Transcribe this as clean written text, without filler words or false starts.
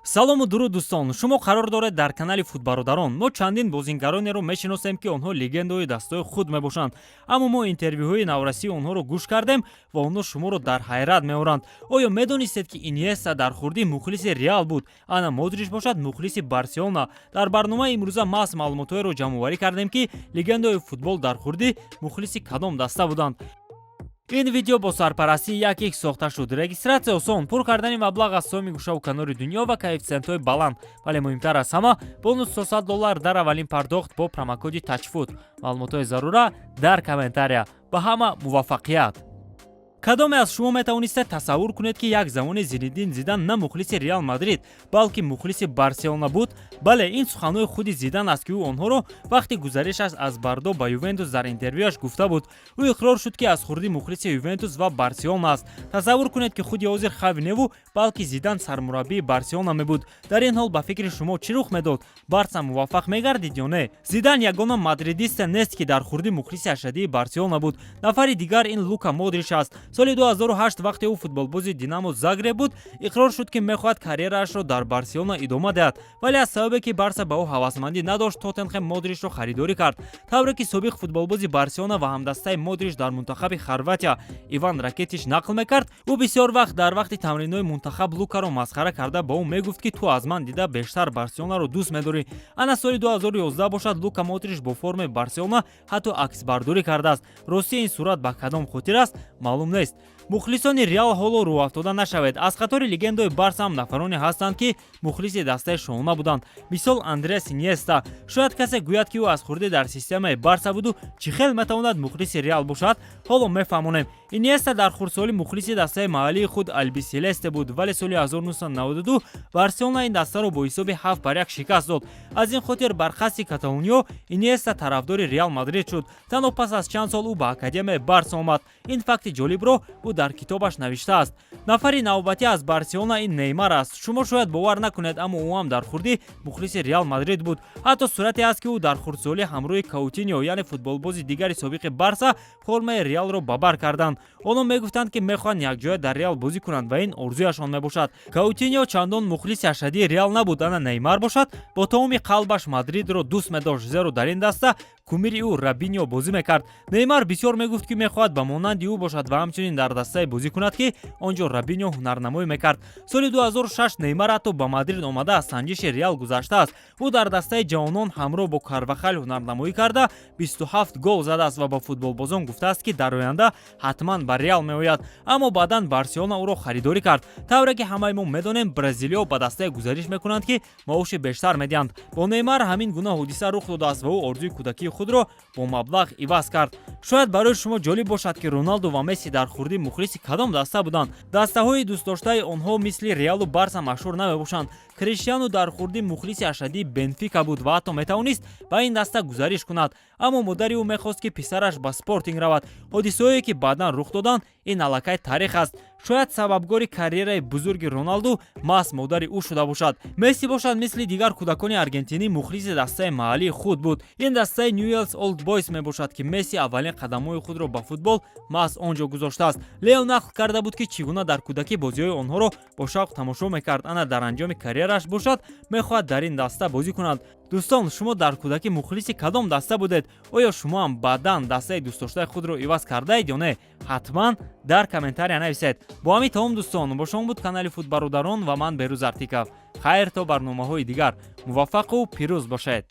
Салому дуруд, дӯстон! Шумо қарор доред дар канали Футбародарон. Мо чандин бозингаронеро мешиносем, ки онҳо легендаҳои дастаҳои худ мебошанд, аммо мо интервюҳои наврасии онҳоро гӯш кардем ва онҳо шуморо дар ҳайрат меоранд. Оё медонистед, ки Иниеста дар хурдӣ мухлиси Реал буд, ана Модрич бошад, мухлиси Барселона? Дар барномаи имрӯза маҳз маълумотҳоеро ҷамъоварӣ кардем, ки легендаҳои футбол дар хурдӣ мухлиси кадом даста буданд. Ин видео бо сарпарастии 1x сохта шуд. Регистрация осон, пур кардани маблағ аз сомӣ гӯшаву канори дунё ва коэффитсиентҳои баланд, вале муҳимтар аз ҳама, бонус то 100 доллар дар аввалин пардохт бо промокоди ТАЧФУТ. Маълумотҳои зарура дар комментария. Ба ҳама муваффақият! Кадоме аз шумо метавонистед тасаввур кунед, ки як замоне Зинедин Зидан на мухлиси Реал Мадрид, балки мухлиси Барселона буд? Бале, ин суханҳои худи Зидан аст, ки ӯ онҳоро вақти гузаришаш аз Бордо ба Ювентус дар интервюяш гуфта буд. Ӯ иқрор шуд, ки аз хурдӣ мухлиси Ювентус ва Барселона аст. Тасаввур кунед, ки худи ҳозир Хави неву, балки Зидан сармураббии Барселона мебуд. Дар ин ҳол ба фикри шумо чӣ рух медод? Барса муваффақ мегардид ё не? Зидан ягона мадридисте нест, ки дар хурдӣ мухлиси ашаддии Барселона буд. Нафари дигар ин Лука Модрич аст. Соли 2008, вақте ӯ футболбози Динамо Загреб буд, иқрор шуд, ки мехоҳад карьераашро дар Барселона идома диҳад, вале аз сабабе ки Барса ба ӯ ҳавасмандӣ надошт, Тоттенхем Модричро харидорӣ кард. Тавре ки собиқ футболбози Барселона ва ҳамдастаи Модрич дар мунтахаби Хорватия Иван Ракетич нақл мекард, ӯ бисёр вақт дар вақти тамринҳои мунтахаб Лукаро масхара карда, ба ӯ мегуфт, ки ту аз ман дида бештар Барселонаро дӯст медорӣ. Ана соли 2011 бошад, Лука Модрич бо формаи Барселона ҳатто аксбардорӣ кардааст. Ростӣ, ин сурат ба кадом хотир аст, маълум нест. Мухлисони Реал, ҳоло рӯҳафтода нашавед. Аз қатори легендаҳои Барса ҳам нафароне ҳастанд, ки мухлиси дастаи шоҳона буданд. Мисол, Андреас Иниеста. Шояд касе гӯяд, ки ӯ аз хурдӣ дар системаи Барса буду чӣ хел метавонад мухлиси Реал бошад? Ҳоло мефаҳмонем. Иниеста дар хурдсолӣ мухлиси дастаи маҳаллии худ Албиселесте буд, вале соли 1992 Барселона ин дастаро бо ҳисоби 7-1 шикаст дод. Аз ин хотир бар қасди каталониё Иниеста тарафдори Реал Мадрид шуд. Танҳо пас аз чанд сол ӯ ба академияи Барса омад. Ин факти ҷолибро ӯ дар китобаш навиштааст. Нафари навбатӣ аз Барселона ин Неймар аст. Шумо шояд бовар накунед, аммо ӯ ҳам дар хурдӣ мухлиси Реал Мадрид буд. Ҳатто сурате аст, ки ӯ дар хурдсолӣ ҳамроҳи Каутинио, яъне футболбози дигари собиқи Барса, формаи Реалро ба бар карданд. Онҳо мегуфтанд, ки мехоҳанд якҷоя дар Реал бозӣ кунанд ва ин орзуяшон мебошад. Каутинио чандон мухлиси ашаддии Реал набуд, ана Неймар бошад, бо тамоми қалбаш Мадридро дӯст медошт, зеро дар ин даста кумири ӯ Робинио бозӣ мекард. Неймар бисёр мегуфт, ки мехоҳад ба монанди ӯ бошад ва ҳамчунин дар дастае бозӣ кунад, ки он ҷо Робинио ҳунарнамоӣ мекард. Соли 2006 Неймар ҳатто ба Мадрид омада, аз санҷиши Реал гузаштааст. Ӯ дар дастаи ҷавонон ҳамроҳ бо Карвахал ҳунарнамоӣ карда, 27 гол задааст ва ба футболбозон гуфтааст, ки дар оянда ҳатман ба Реал меояд, аммо баъдан Барселона ӯро харидорӣ кард. Тавре ки ҳамаи мо медонем, бразилиё ба дастае гузариш мекунанд, ки маоши бештар медиҳанд. Бо Неймар ҳамин гуна ҳодиса рух додааст ва ӯ орзуи кӯдакии худро бо маблағ иваз кард. Шояд барои шумо ҷолиб бошад, ки Роналду ва Месси дар хурдӣ мухлиси кадом даста буданд. Дастаҳои дӯстдоштаи онҳо мисли Реалу Барса машҳур намебошанд. Криштиану дар хурдӣ мухлиси ашаддии Бенфика буд ва ҳатто метавонист ба ин даста гузариш кунад, аммо модари ӯ мехост, ки писараш ба Спортинг равад. Ҳодисаҳое, ки баъдан рух доданд, ин аллакай таърих аст. Шояд сабабгори карьераи бузурги Роналду маҳз модари ӯ шуда бошад. Месси бошад, мисли дигар кӯдакони аргентинӣ, мухлиси дастаи маҳаллии худ буд. Ин дастаи Ньюэлс Олд Бойс мебошад, ки Месси аввалин қадамҳои худро ба футбол маҳз он ҷо гузоштааст. Лео нақл карда буд, ки чӣ гуна дар кӯдакӣ бозиҳои онҳоро бо шавқ тамошо мекард. Ана дар анҷоми карьераш бошад, мехоҳад дар ин даста бозӣ кунад. Дӯстон, шумо дар кӯдакӣ мухлиси кадом даста будед? Оё шумо ҳам баъдан дастаи дӯстдоштаи худро иваз кардаед ё не? Ҳатман дар комментария нависед. Бо ҳамин тамом, дӯстон. Бо шумо буд канали Футбародарон ва ман, Берӯз Артиков. Хайр, то барномаҳои дигар, муваффақу пирӯз бошед.